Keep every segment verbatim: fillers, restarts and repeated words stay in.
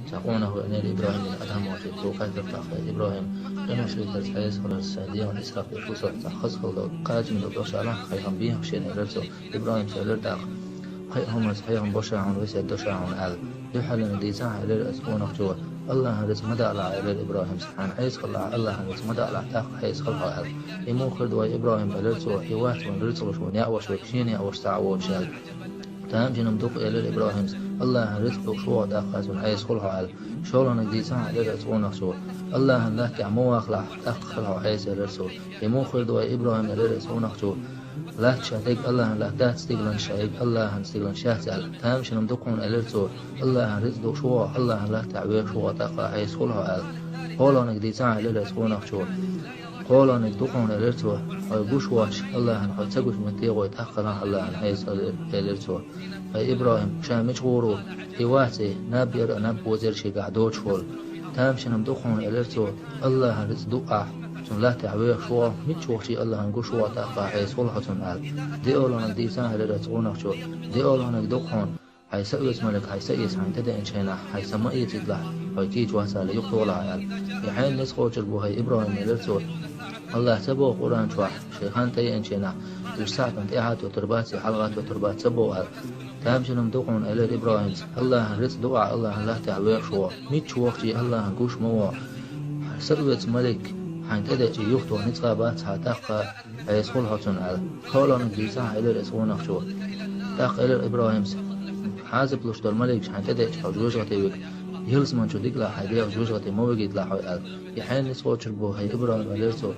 Цхьа къонах веанера ИбрахӀима, адам вахча, цо хаьттар тӀаккха: ИбрахӀим, къиношвитарца, хьесахаларца, сайн дегӀан исраф еш ву со, цхьа хазахала дог, кхачаме дог аш алахь, хьайгара бехаш я, элира цо. ИбрахӀимас элира тӀаккха: кхин а хӀуманца хьехам бу ша хьуна, весет ду ша хьуна, аьлла. Дуьххьарлониг дийцахьа, элира оцу къонахчо: АллахӀан рицкъ ма даалахь, элира ИбрахӀимас. Хьайна Ӏеса хилалахь, АллахӀан рицкъ ма даалахь, тӀаккха Ӏеса хила хьо, аьлла. И муха хир ду, вай ИбрахӀим, элира цо, и вац вайна рицкъ луш, вайна яа вош верг шена яа вош цхьа а воцуш, аьлла. Тамашийна-м ду-кх, элира ИбрахӀимас, АллахӀан рицкъ луш ву хьо, тӀаккха цунна Ӏеса хуьлу хьо, аьлла. ШолгӀаниг дийцахьа, элира оцу къонахчо: АллахӀан латта тӀехь ма вахалахь, тӀаккха хила хьо Ӏеса, элира цо. И муха хир ду, вай ИбрахӀим, элира оцу къонахчо, латта ша дерг АллахӀан латта дац, стигланаш шайга АллахӀан стигланаш яц, аьлла. Тамашийна-м ду-кх хьуна, элира цо, АллахӀан рицкъ луш ву хьо, АллахӀан латта тӀехь вехаш ву хьо, тӀаккха Ӏеса хуьлу хьо, аьлла. КхоалгӀаниг дийцахьа, элира оцу къонахчо. КхоалгӀаниг ду-кх хьуна, элира цо, хьо гуш воцуш АллахӀан хьо ца гуш метте гӀой тӀаккха хилахь АллахӀан Ӏеса, элира цо. Ай ИбрахӀим, ша мича гӀур ву? И вац и, наб яра а, наб воза яра а шегахь доцуш волу. Тамашийна-м ду-кх хьуна, элира цо, АллахӀан рицкъ ду ахь, цунна латта тӀехь вехаш ву хьо, мича вахча АллахӀан гуш ву хьо, тӀаккха Ӏеса хуьлу хьо цунна, аьлла. ДиъалгӀаниг дийцахьа, элира оцу къонахчо, диъалгӀаниг ду-кх хьуна, хьайн са оьцу малик хьайн са эца хьайна тӀедеанчу хенахь, хьайн са ма эцийталахь, хьо кийча вацахьа, юхатохалахь, аьлла. И хьенан ницкъ кхочур бу, хӀай ИбрахӀим, элира цо, АллахӀа ца боху Къуръан чохь, шен хан тӀееанчу хенахь, уьш сахьтана тӀаьхьа тоттур бац, я хьалха тоттур бац ца боху, аьлла. Тамашийна-м ду-кх хьуна, элира ИбрахӀимас, АллахӀан рицкъ ду ахь, АллахӀан латта тӀехь вехаш ву хьо, мича вахча АллахӀан гуш ма ву хьо. Хьайн са оьцу малик хьайна тӀедеача, юхатоха ницкъ а бац хьан, тӀаккха Ӏеса хуьлу хьо цунна, аьлла. КхоалгӀаниг дийцахьа, элира оцу къонахчо. ТӀаккха элира ИбрахӀимас: хьазап луш долу маликаш хьайна тӀедеача, хьо жоьжахате вига, ялсамани чу дигалахь, хьайн дегӀ жоьжахате ма вигийталахь хьо, аьлла. И хьенан ницкъ кхочур бу, хӀай ИбрахӀим, элира цо.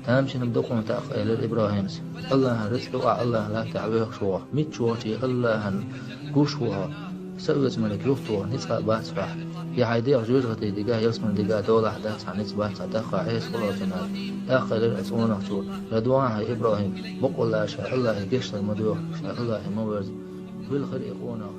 Тамашийна-м ду-кх хьуна, тӀаккха элира ИбрахӀимас, АллахӀан рицкъ ду ахь, АллахӀан латта тӀехь вехаш ву хьо, мича вахча АллахӀан гуш ву хьо. Са оьцу малик юхатоха ницкъ а бац хьан. Я хьайн дегӀ жоьжахате дигахь, ялсамани дигахь долахь, дац хьан ницкъ, бац хьан, тӀаккха Ӏеса хуьлу хьо цунна, аьлла. ТӀаккха элира оцу къонахчо: РадогӀахьа, хӀай ИбрахӀим, бакъволуш ша АллахӀе гечдар ма доьху, ша АллахӀе ма верза. Вилхира и къонах.